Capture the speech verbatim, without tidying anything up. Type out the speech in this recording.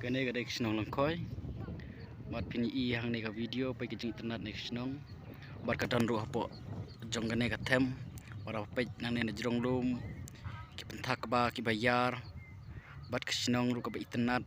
Kane ka dei ka shnong Lyngkhoi. Bad phin ïohi hangne ka video peit ka jingitynnad ne ka shnong. Bad ka don ruh hapoh jong kane ka them. Bad haba peit nangne na jrong lum, ki pynthak kaba kiba ïar. Bad ka shnong ruh kaba itynnad.